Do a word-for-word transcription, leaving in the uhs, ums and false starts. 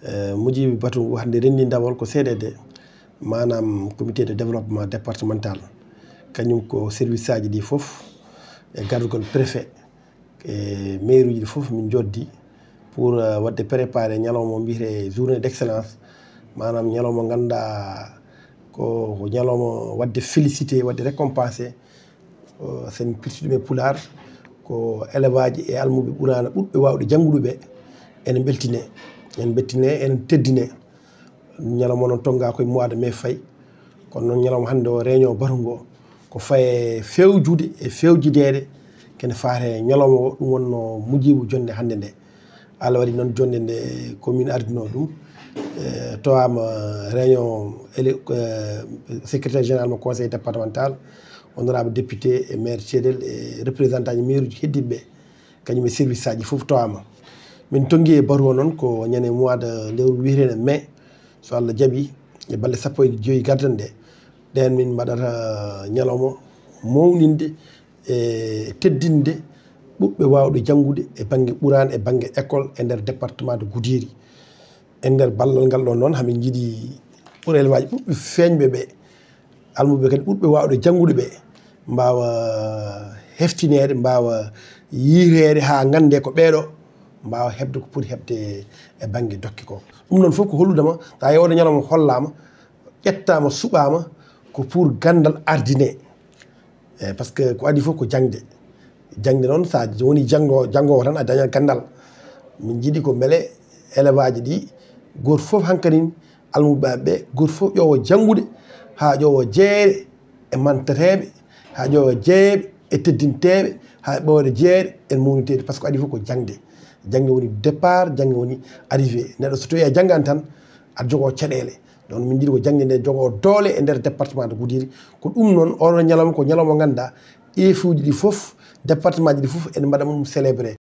Eh, mujibi batu ngu hannde renndindawol ko C D D, maanaam comité de développement départemental, kañum ko service aji ɗi fof e gardugol préfet e maire uji ɗi fof min joddi pour, eh, waɗde préparé ñalawma mbiyetee journée d'excellence, maanaam ñalawma ngannduɗaa ko, ko ñalawma waɗde félicité, waɗde récompensé, eh, sen pirti ɗum e pulaar, ko élève aji e almuɓe Quraana ɓurɓe waawde janngude ɓe, ene mbeltine, ene mbeltine, ene teddine. Ñalawma noon tonngaa ko e mois de mai fayi, kono noon ñalawma hannde o réunion batu ngo ko faye fewjude e fewjideede kene faate ñalawma o, ɗum wonno mujibu jonnde hannde nde. Allah waɗi noon jonnde nde commune ardinoo ɗum, eh, tawaama réunion éle-, eh, secrétaire général mo conseil départemental, honorable député e maire Ceedel e représentant ji maire uji heddiiɓe ɓe, kañum e service aji fof tawaama. Min tonngi e batu o noon ko ñande mois de lewru wiyetee mai, so Allah jaɓi, e balɗe sappo e joyi gardanɗe, ɗeen min mbaɗata ñalawma mawninde e teddinde ɓurɓe waawde janngude e bannge Quraana, e bannge école e nder département de Goudiry. E nder ballal ngal ɗon noon, hamin njiɗi pour élève aji ɓurɓe feeñɓe ɓe, almuɓe kadi ɓurɓe waawde janngude ɓe, mbaawa heftineede, mbaawa yiyteede haa nganndee ko ɓeeɗo mbaawa heɓde ko poti heɓde e bannge dokke ko. Ɗum noon fof ko hollude ma, so a yewde ñalawma hollaama, ƴettaama, suɓaama, ko pour ganndal ardinee. Eh, par ce que ko adii fof ko jaŋde. Jaŋde noon, so a woni janngo-, janngoowo tan, a dañat ganndal. Min njiɗi ko mbele élève aji ɗi, gooto fof hankadi, almuɓe ɓe, gooto fof ƴoowo janngude, haa ƴoowo jeere e mantateeɓe, haa ƴoowo jeere e teddinteeɓe, haa ƴoowo jeere e mawniteeɓe, par ce que adii fof ko jaŋde. Jaŋde woni départ, jaŋde woni arrivé. Neɗɗo so tawii a janngaani tan, aɗa jogoo caɗeele. Donc, min njiɗi ko jaŋde nde jogoo doole e nder département de Goudiry. Ko ɗum noon, oɗo ñalawma ko ñalawma ngannduɗaa, F uji ɗi fof, département ji ɗi fof, ene mbaɗa mum célébré.